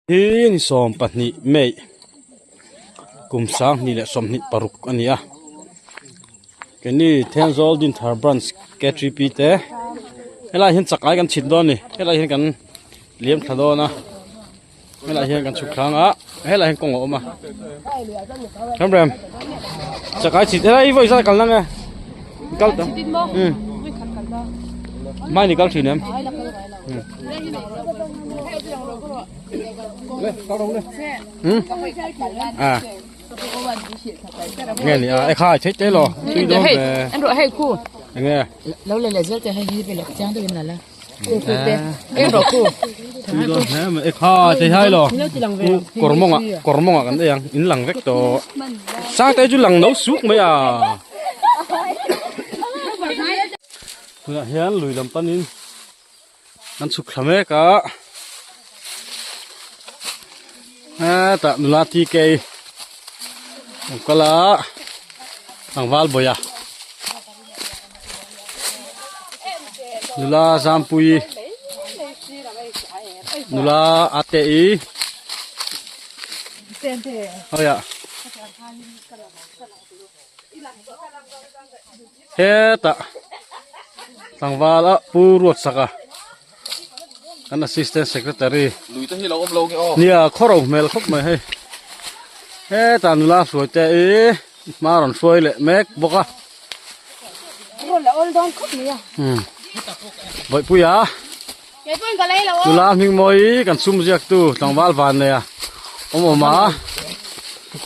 Hi ni 12 May kum 2026 a ni a keini Thenzawl Dinthar Branch K3P te helai hian chak ai kan chhit dawn a ni helai hian kan liam thla dawn a helai hian kan chhuk thlang a helai hian kawng a awm a remrem chak ai chhit helai vawi zat kal na nge kal ta mai ni kal thin em. À nghe ni a khai thấy thế lo tui do ve anh rồi hay khu nghe lâu lên là rất thì hay hi về lạc trang đây là là khu khu te em rồi khu tui do he mà khai thấy hay lo kormong à kormong à kan đây in lang vek to sang te chu lang no suk mai à tunah hian lui lam panin an chhuk thla mek a hetah nula TK lo kal a tlangval bawih a nula Zampui nula Ate-i hawia. Hetah tlangval a Pu Ruatsaka kan assistant secretary lui te hi lo awm lo nge aw nia khaw ro hmel khawp mai hei hetah nula hruai te i hma rawn hruai leh mek bawk a Bawihpuia nula hmingmawi kan sum ziak tu tlangval van nei a awm awm a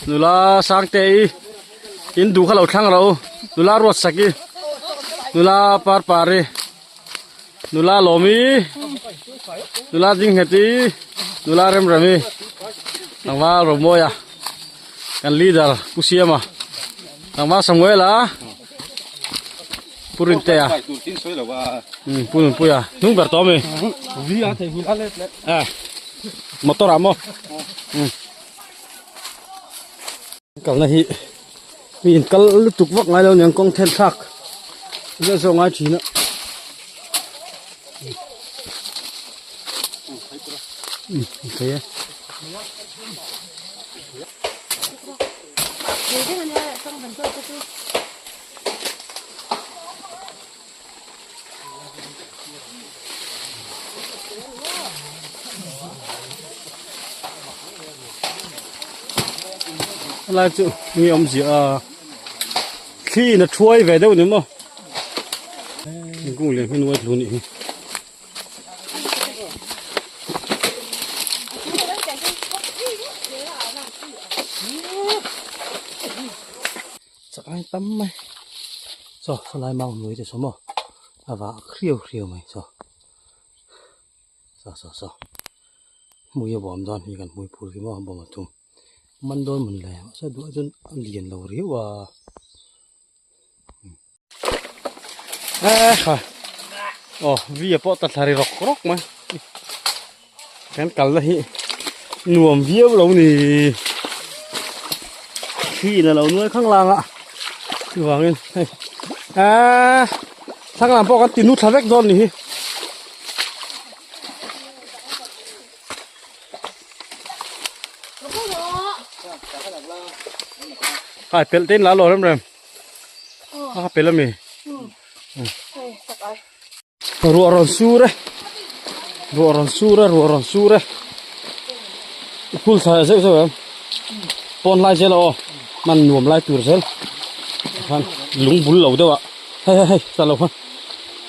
nula Sangte i. In duh kha lo thlang ro nula ruat sak i nula par par i nula lawm i nula ding nghet i nula rem rem i tlangval ro mawi a kan leader pu siama tlangval samuel a pu rintea pu nunpuia hnung ber tawh a mi motor ah maw. Kalna hi mi in kal lutuk vak ngai lo niang kawng then thlak zeuh zeuh ngai thin a um thei e. Helai chu mi awmzia a thli in a thuai ve deuh ni maw thingkung leh hmin uai thlu a nih hi. Chak ai tam mai chaw sawlai mau hnuai te saw maw a vah hriau hriau mai chaw saw saw saw hmui a bawm dawn hi kan hmui phur hi maw a bawm a thum man dawn mawn le mahse duh ah chuan a lian lo riau a e kha aw vi a pawh ta thla ri rawk rawk mai kan kal na hi nuam viau lo ni thli in a lo nuai khang lang a chuvangin hei eee thlang lam pawh kan ti nu thla vek dawn ni hi. Hai pelh te in la lo rem rem a pelh ami. Ruah rawn sur e ruah rawn sur e ruah rawn sur e phul thla zeuh zeuh em pawn lai zel aw hman nuam lai tur zel khan lung bul lo deuh ah hei hei hei ta lo khan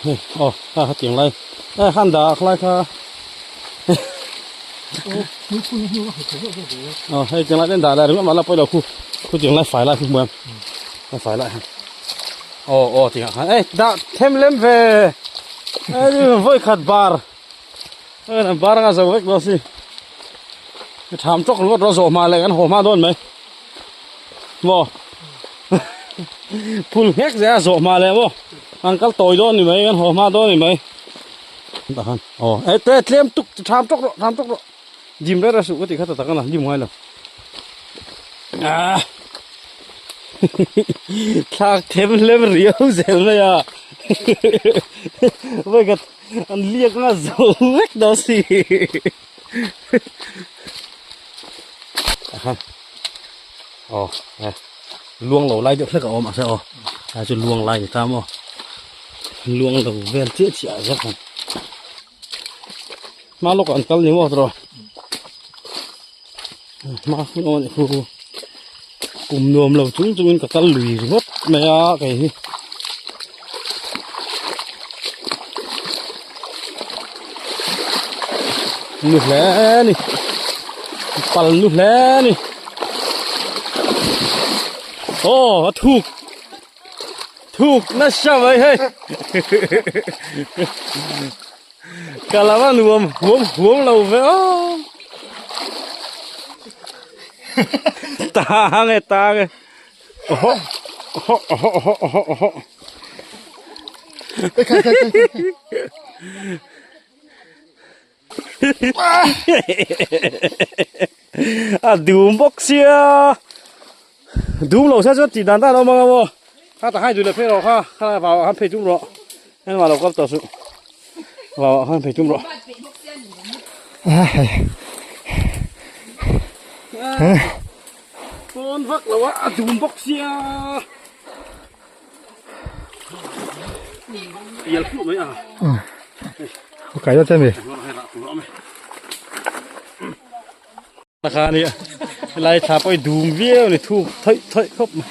hei aw kha kha tiang lai eh khan dah khlai kha aw hei tiang lai ten dah lai ringawt mah la pawi lo khu khu tiang lai fai lai khu hmu em fai lai Aw aw tih ah khan ei dah them lem ve ei vawi khat bar an bar anga zo vek dawn si tham tawk ringawt rawh zawh hma leh kan haw hma dawn mai maw phul nghek zel a zawh hma leh maw an kal tawi dawn ni mai kan haw hma dawn ni mai tah khan aw ei te tlem tuk tham tawk rawh tham tawk rawh dim reng reng suh ka tih kha ta tak a na dim ngai lo. Ah thlak them hlem riau zel mai a vawi khat an liak anga zo vek dawn si. Tikhan aw e luang lo lai deuh hlek a awm mahse aw helai chu luang lai ni ta maw luang lo vel chiah chiah ah zet ang hma lawkah an kal ni maw tawh hma hun awm a nih khu kum nuam lo chung chungin ka kal lui ringawt mai a kei hi. Nu hle ni pal nu hle ni aw a thuk thuk nasa mai hei ka lama nuam huam huam lo ve aw tang e tang e Oho oho oho oho oho oho A dum bawk sia dum lo sia chuan tih dan dan a awm ang a maw kha tak khan i duh leh phei rawh kha kha vau ah khan phei tum rawh engmah lo kap tawh suh vau ah khan phei tum rawh. Pawn vak lo a, a dum bawk sia. Pial phuh mai a. Kai lo chemi. Kha ni lai thla pawh i dum viau ni thuk thawih thawih khawp mai.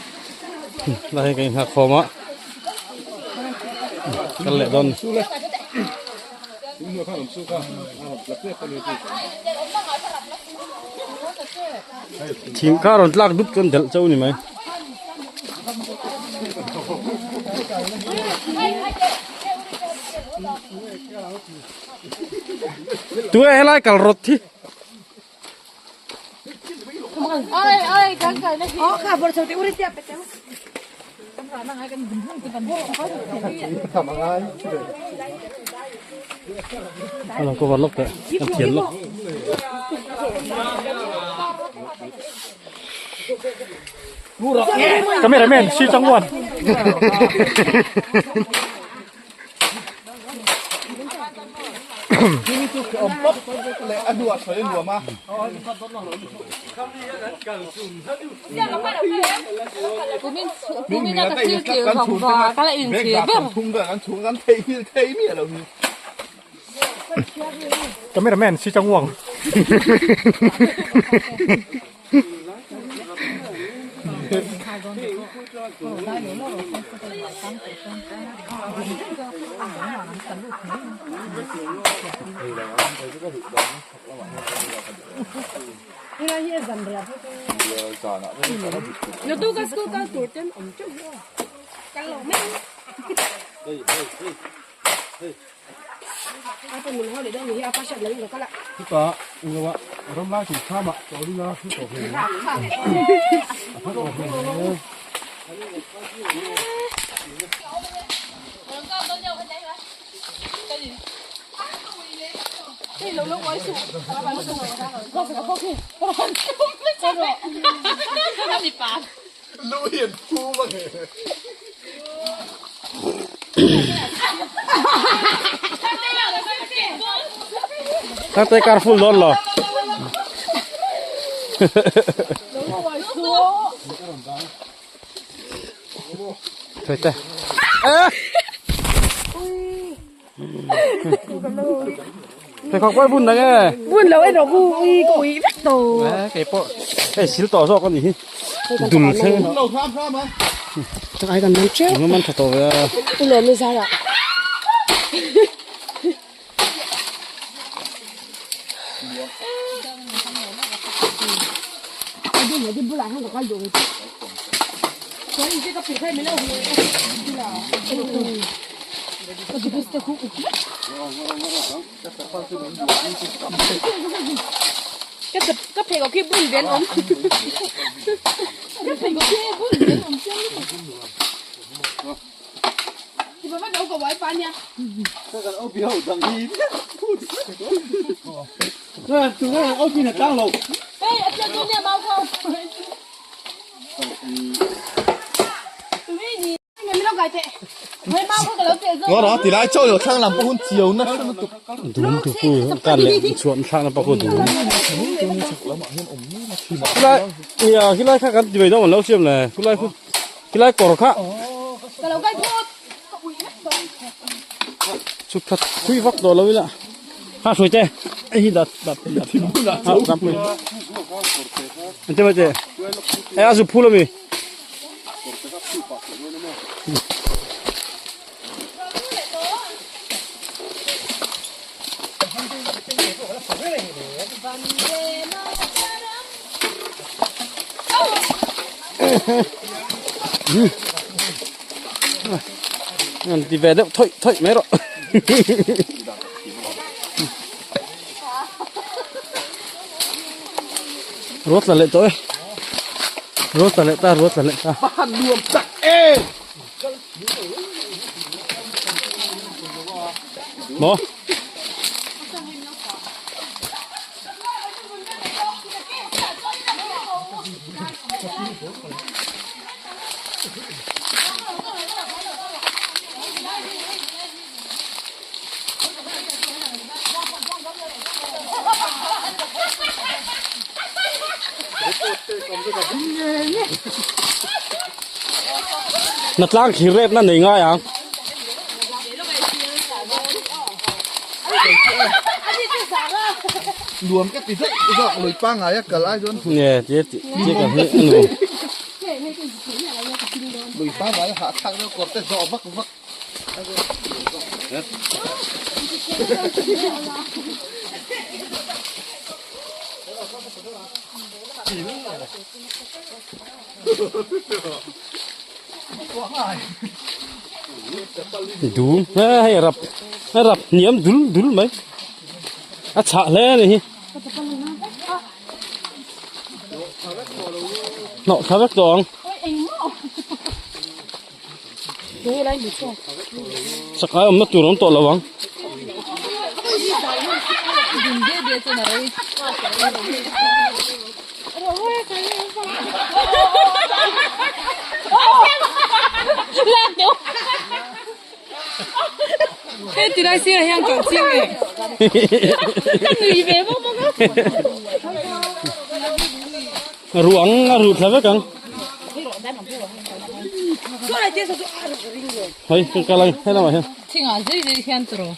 Lai ka inghak khawm a. Kal leh dawn. Thing kha rawn tlak dup chuan delh chauh a ni mai. Tunge helai kal rawt hi. Alo cover lawk teh kan thian lawk. Cameraman si Changwan. Cameraman si Changwang. Chutah eng ram lai chung thlama tawh ding a thu tawh hle a tho tawh hle Các tay carpool đón lo. Thôi ta. Thei khawk pawh i bun na nge? Bun lo e rawh u, ui ka ui vek tawh. Eh kei pawh hei sil tawh zawk a nih hi. Dul thleng. Tak ai kan man teuh. Kan man tha tawh ve a. U lawm i zar ah. Dum tu ku kan leh chuan thlak na pa ku dum. Khilai nia khilai kha kan ti mai dawn an lo siam le khulai khu khilai kawr kha chhut khat phui vak tawh lo ila kha hruai te hei hi dat dat dat pui an ti mai te e a zu phul ami. An ti ve deuh thawih thawih mai rawh. Ruat la leh tawh e. Ruat la leh ta, ruat la leh ta. Han nuam tak e. Maw? Na tlang thir rep na nei ngai ang. Nuam ka ti daih zawk lui pangai a kal ai chuan. Nge ti ti ti ka hi anu. Lui pangai a hahthlak deuh kawr te zawh vak vak. Dum hei rap rap hniam dul dul mai a chhah hle a ni hi hnawh thla vek tawh ang. Chakai awmna tur awm tawh lo ang. Ruang a ruh thla vek ang. Hei ka kal ang he lamah hian. Thingah zui zui hian tawrh aw.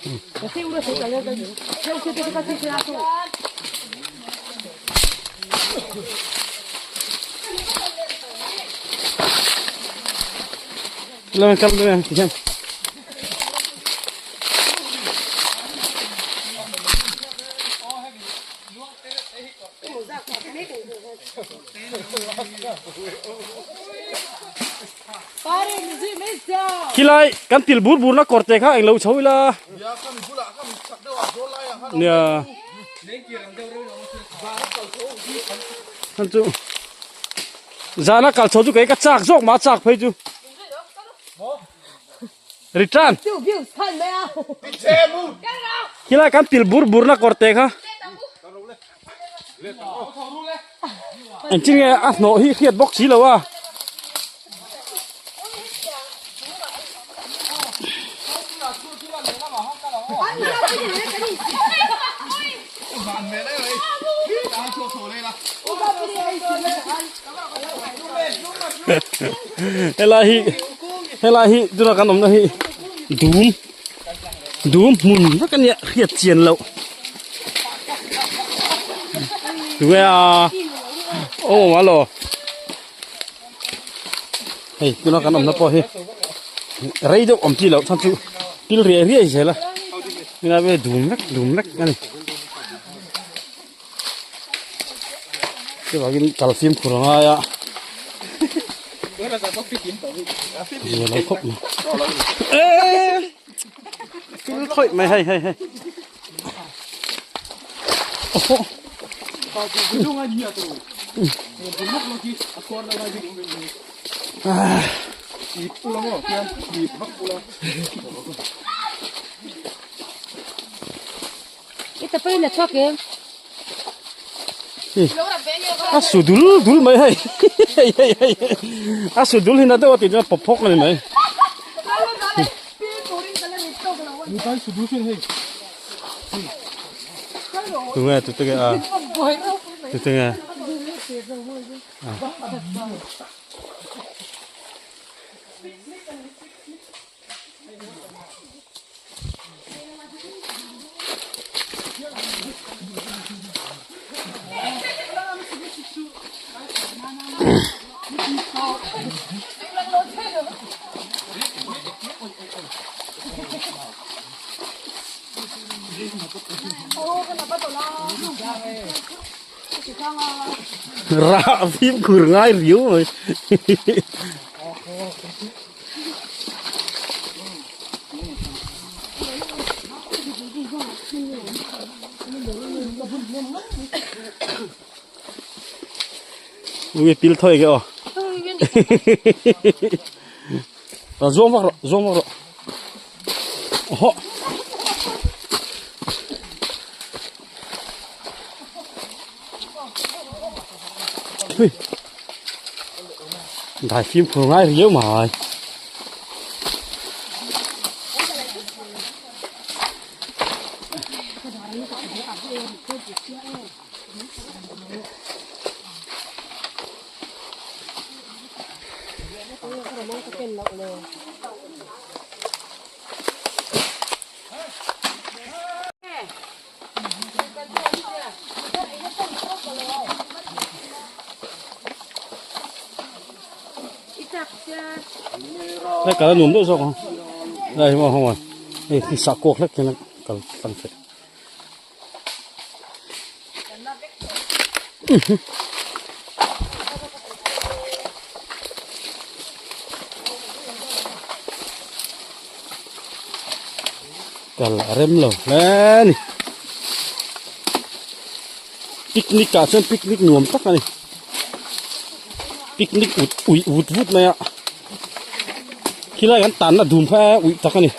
Lamah kal dawn ang ti hian. Khilai kan pil bur bur na kawr te kha englo chho ila nia han chu zana kal chho chu kei ka chak zawk mah chak phei chu Return. Khilai kan pil bur bur na kawr te kha. Engtin nge a hnawh hi hriat bawk si lo a. Helai hi helai hi tuna kan awmna hi dum dum hmun vek a nia hriat chian loh tunge a awm awm alo hei tuna kan awmna pawh hi rei deuh awm chi loh chhan chu pil riai riai zel a tunah ve dum vek dum vek a ni. Chuvangin kal fimkhur a ngai a Zia lo khawp mai eee thil khawih mai hei hei hei awhawh ah. A su dul dul mai hei hei hei hei a su dul hi na deuh a tih chuan pawp phawk a ni mai tunge tute nge a. Chutenge. Rah fimkhur ngai riau mai. Ui pil thôi kìa. Rồi zuang vak rawh, zuang vak rawh. Hawh. Ui. Đài phim phù ngai riau mà. Hei kal a nuam deuh zawk ang hei maw hawng hei khi sah kuak hlek hian a kal tlang theih. Kal a rem lo hle a ni picnic ah chuan picnic nuam tak a ni picnic ut uih vut vut mai a khilai kan tanna dum kha uih tak a ni.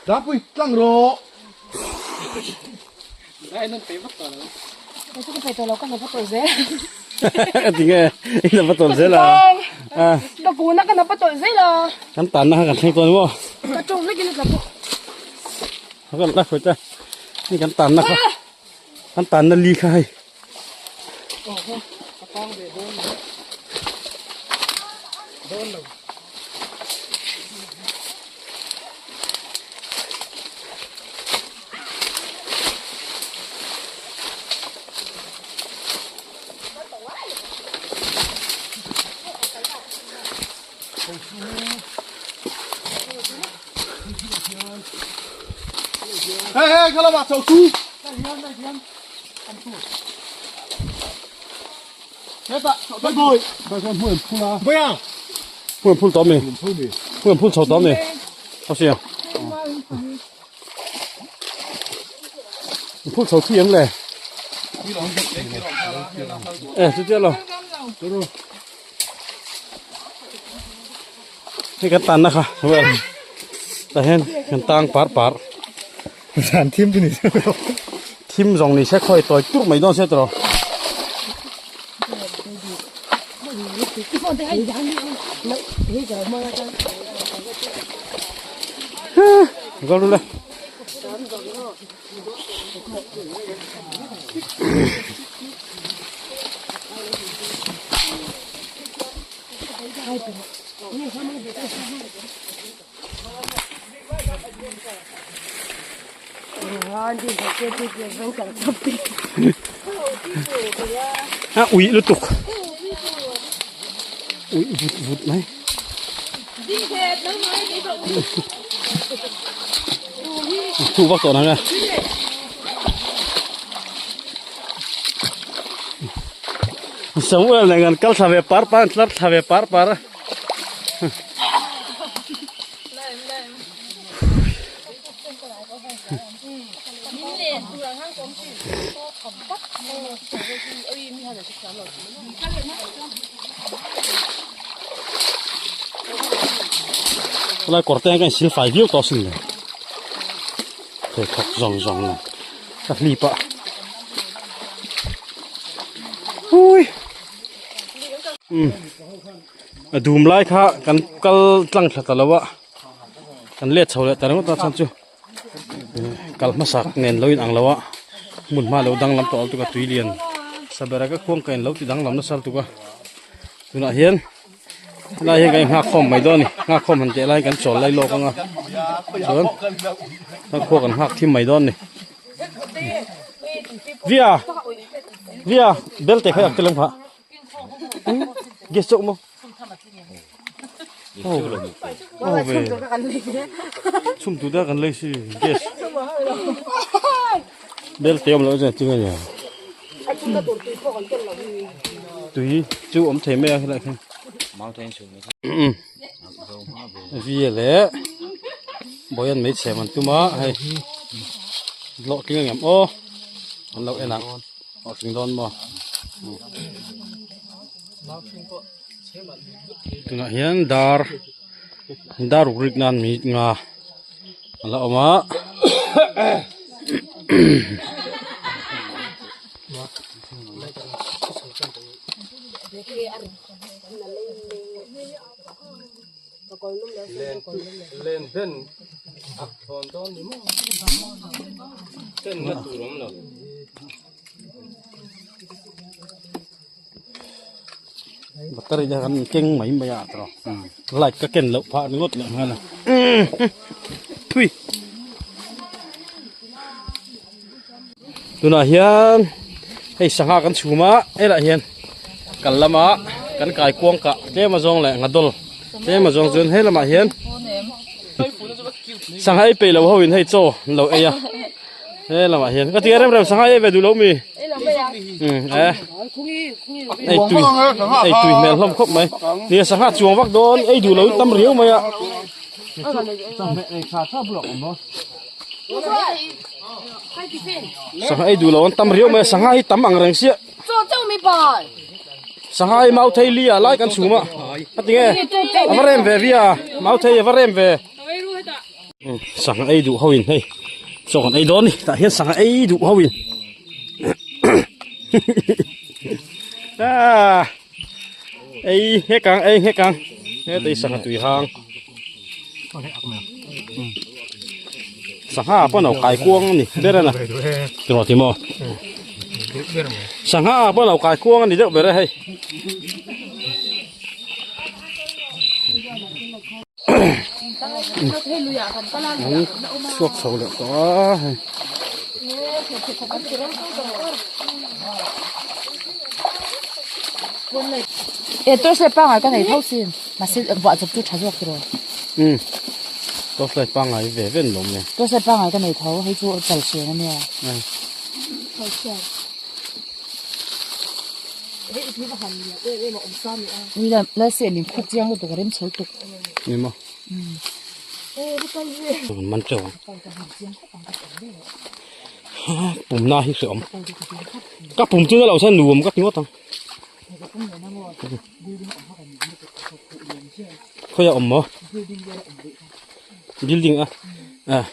Dapui tlang rawh. Tinge i la va tawl zel a. Ka kuna ka napa tawl zel a. Kan tan na kha kan thleng tawn maw. Ka tawng vek in a tla bawk. Ka la hruai ta. Ni kan tan na kha. Kan tan na li kha hei. Ka tang ve dawn lo. Dawn lo. Hey hey kha lamah chho chu. Hmun phul tawh mi. Hmun phul chho tawh mi. Ka hria. Phul chho thui em le. E chu chiah lo. Hei kan tan na kha. Tah hian kan tang par par. Zan thim chu ni se. Thim zawng ni se khawi tawi tur mai dawn se tawh. Go lu le. A uih lutuk uih vut vut mai thu vak tawh nang e Samuel nen kan kal thla ve par par an tlar thla ve par par a. Helai kawr te hian ka insil fai viau tawh asin le pheikhawk zawng zawng nen ka hlip a. Umm a dum lai kha kan kal tlang thla ta lo a kan let chho leh ta ringawt a chhan chu kal hmasak nen lo in ang lo a hmun hma lo danglam tawh lutuk a tui lian sabera ka khuang ka in lo ti danglam nasa lutuk a tunah hian helai hian kan in nghak khawm mai dawn a ni nghak khawm han teh lai kan chawl lai lawk ang a chuan kan khua kan nghak thim mai dawn a ni via via bel te kha yak te lem kha. Gas chok mo. Oh. Oh ve. Chum tu da kan lei si gas. Bel te om lo chen tinga ya. Tui chu om thei mai a helai khan. Vi le boyan mai chhe man tuma hei lawh tling ang em aw an lo en ang. Aw tling dawn maw? Tunah hian dar dar ruk rik nan mi nga a la awm a. Battery te kan keng mai mai a tawh light ka ken loh phah ringawt leh nghal a thui tunah hian hei sangha kan chhum a helaiah hian kal lama kan kai kuang kah tlem azawng leh nghadol tlem azawng chuan he lamah hian sangha ei peih lo ho in hei chaw an lo ei a. He lamah hian ka tia rem rem sangha ei ve duh lo mi um e ei tui ei tui hmel hlawm khawp mai nia sangha chuang vak dawn ei duh lo in tam riau mai a sangha ei duh lo an tam riau mai a sangha hi tam ang reng sia sangha hi mau thei li ah lai kan chhum a a tinge a va rem ve via mau thei a va rem ve. Sangha ei duh ho in hei chaw kan ei dawn ni tah hian sangha ei duh ho in ah ei nghek ang ei nghek ang heta hi sangha tui hang sangha pawh a lo kai kuang a ni ber a na tiraw ti maw sangha pawh a lo kai kuang a ni deuh ber e hei. Chhuak chho leh tawh a hei. E torchlight pangngai ka nei tho sin mahse buah chawp chu tha zawk tiraw. Um torchlight pangngai ve ve an lawm le. Torchlight pangngai ka nei tho hei chu chal hrian ania. Man teuh ang pum na hi hre awm ka pum chu na lo chuan nuam ka ti ngawt ang khawiah awm maw building a ah.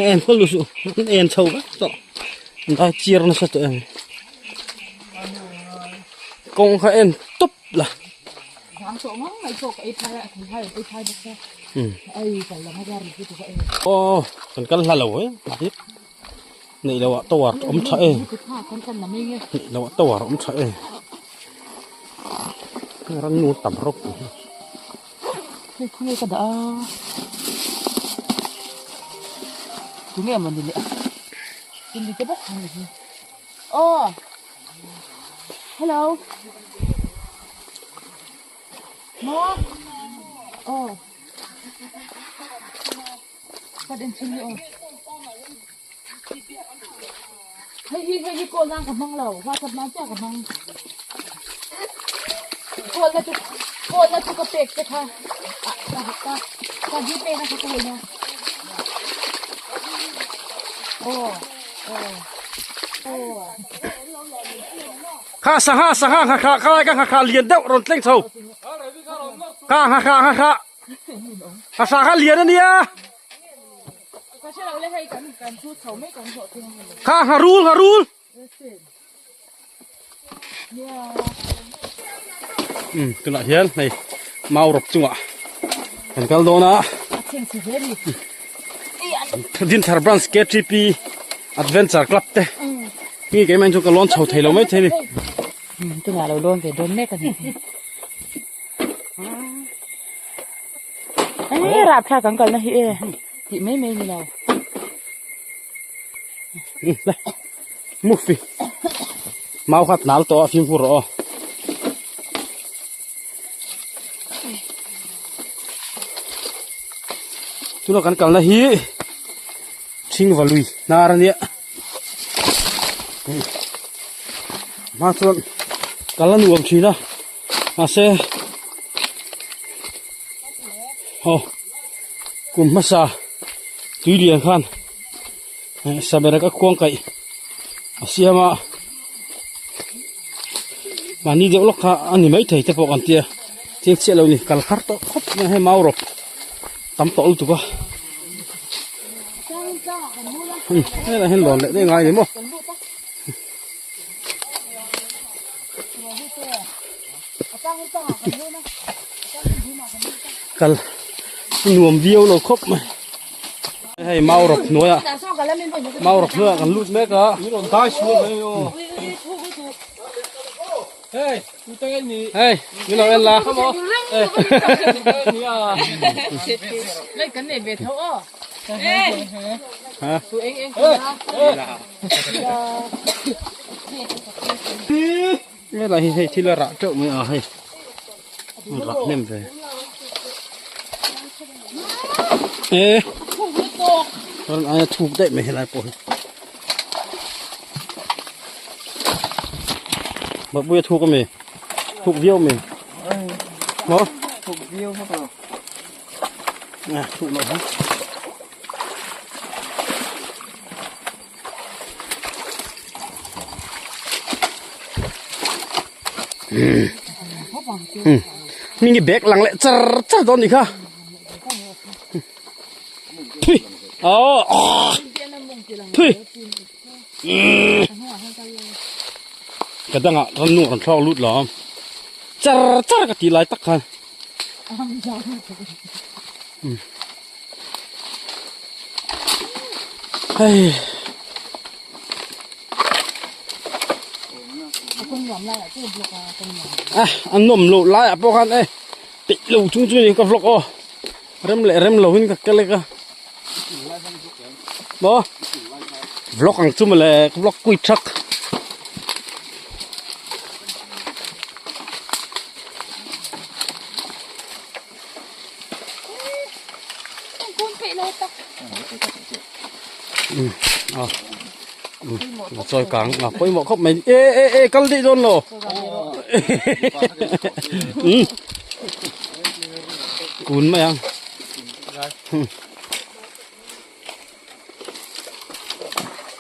En kual lusu en chho vek tawh dai chiar nasa tawh em kawng kha en tawp la aw kan kal hla lo e neih loh ah tower awm tha e neih loh ah tower awm tha e ramnu tam rawk tih hi. Hei khawnge ka dah a tunge mawni le in te bawk ang hi aw hello maw aw ka den chhin hi aw hei hi hei hi call nan ka hmang lo whatsapp nan chiah ka hmang call na chu call na chu ka pek te kha ah ka ka ka gpay na kha ka hei na aw aw aw Kha sangha sangha ngha kha kha lai ka ngha kha lian deuh rawn tleng chho kha ngha kha ngha kha. A sa kha lian a nia. Kha ngharul ngharul. Um tunah hian hei mau rawp chungah kan kal dawn a. Dinthar branch KTP Adventure Club te nge keimah in chu ka lawn chho thei lo mai thei a ni. Tunah lo lawn ve dawn mek a ni. Eng rapthlak kan kalna hi e tih mai mai ni lo. Mufi mau khat nal tawh a fimkhur rawh aw. Tuna kan kalna hi Thingvalui hnar a nia. Hma chuan kal a nuam thin a mahse aw kum hmasa tui lian khan saberek a khuang kaih a siam a mahni deuh lawk kha a ni maithei te pawh kan tia chiang chiah lo a ni kal har tawh khawp mai a hei mau rawp tam tawh lutuk a. Helai hian lawn leh daih ngai a ni maw. Kal nuam viau lo khawp mai. Hei mau rawp hnuaiah mau rawp hnuaiah kan lut mek a. Hei min lo en la. Ha. Helai hi hei thil a rah teuh mai a hei rah hnem ve e ran aia thuk daih mai helai pawh hi Babuia thuk ami thuk viau ami maw thuk viau bawk lo a thuk loh hi. Mingi bag lang leh char char dawn nih kha thui oh thui ka dangah ram nu kan thlawk lut lo char char ka ti lai tak khan Hei. A an nawm loh laiah pawh khan e peih lo chung chu ni ka vlog aw rem leh rem lo in ka kelek a maw vlog ang chu mawle ka vlog kui thak. Chawi kang a pawimawh khawp mai e e e kal daih dawn lo kun mai ang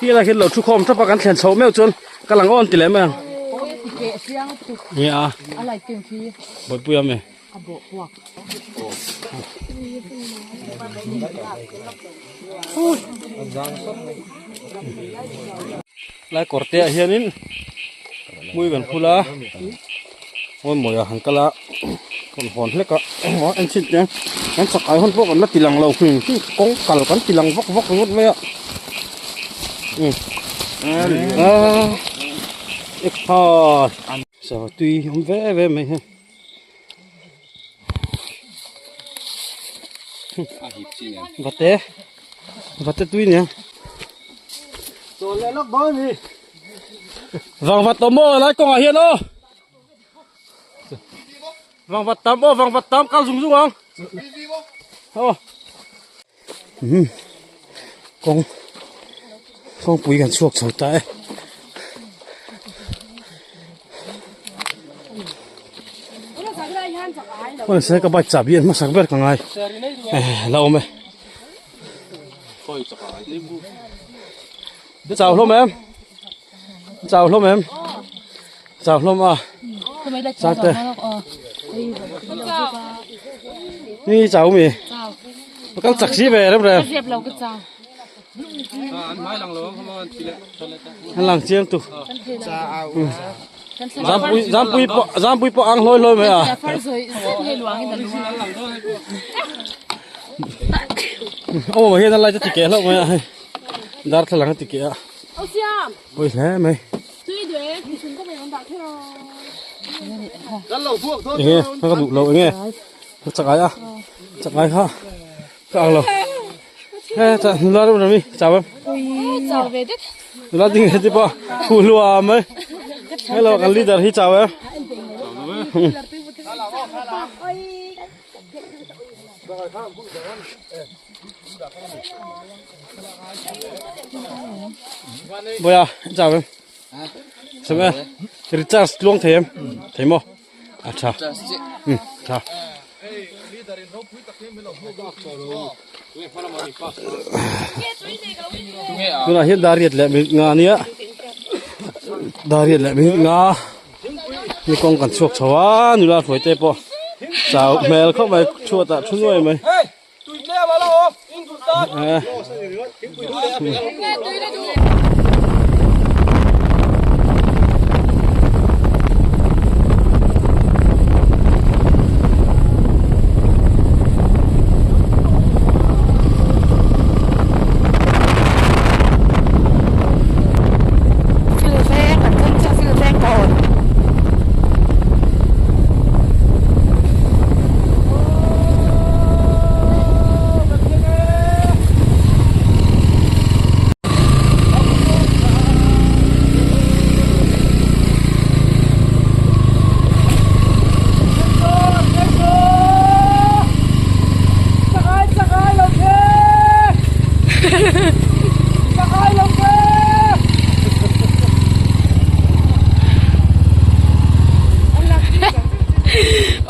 hi lai hian lo thu khawm tap a kan thlen chhoh meuh chuan ka lang awn ti leh mai ang nia bawihpui a mi. Lai kawr te ah hianin mui kan phul a hawn mawi ah han kal a rawn hawn hlek a engmaw en chhin teh ang kan chakai hawn pawh kan la ti lang lo hrim hrim kawng kal kan ti lang vak vak ringawt mai a umm aaa sava tui awm ve ve mai hi. Vate vate tui nia vang vat awm aw helai kawngah hian aw vang vat tam aw vang vat tam kal zung zung ang aw kawng kawngpui kan chhuak chho ta e. Hmun se ka bike chahbi an hmasak ber ka ngai la awm e chau hlawm em chau hlawm em chau hlawm a changte ni chau mi kal chak si ve rem rem. An lang chiang tu. Zampui zampui pawh zampui pawh ang hlawi hlawi mai a. Awm hian a light a ti keh hlauh mai a hei darthlalang a ti keh a pawi hle mai. Enge ka duh lo enge ka chak ai a chak ai kha ka ang lo he cha nula reuh reuh hi chau em nula ding he ti pawh huh hlua mai hello kan leader hi chau em. Boya chau em Sam e recharge tluang thei em thei maw a tha um tha tunah hian dariat leh minute nga ania dariat leh minute nga ni kawng kan chhuak chho a nula hruai te pawh chau hmel khawp mai chhuat ah thu nuai mai.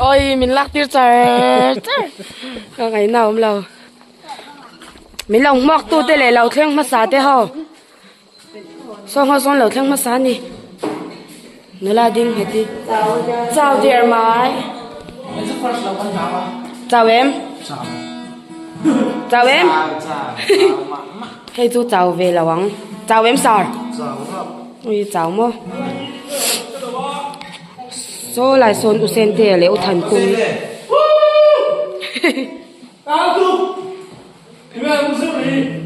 Oi min lak tir char char ka ngaihna awm lo min lo hmuak tu te leh lo thleng hmasa te ho saw ho sawn lo thleng hmasa a ni nula ding heti chau der mai chau em chau em hei chu chau ve lo ang chau em sir ui chau maw saw lai sawn u sen te leh u than kum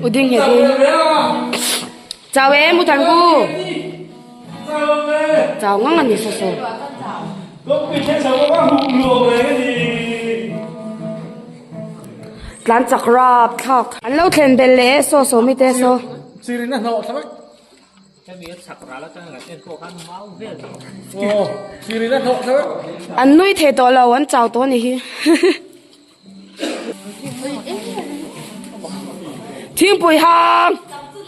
U ding nghet hi. Chau em U Than Ku. Chau ngang ani so so. Tlan chak rap thlak. An lo thlen bel leh e so so mi te so. An nui thei tawh lo an chau tawh a ni hi. Thingpui hang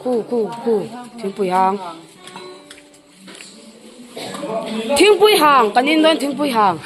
khu khu khu thingpui hang thingpui hang kan in dawn thingpui hang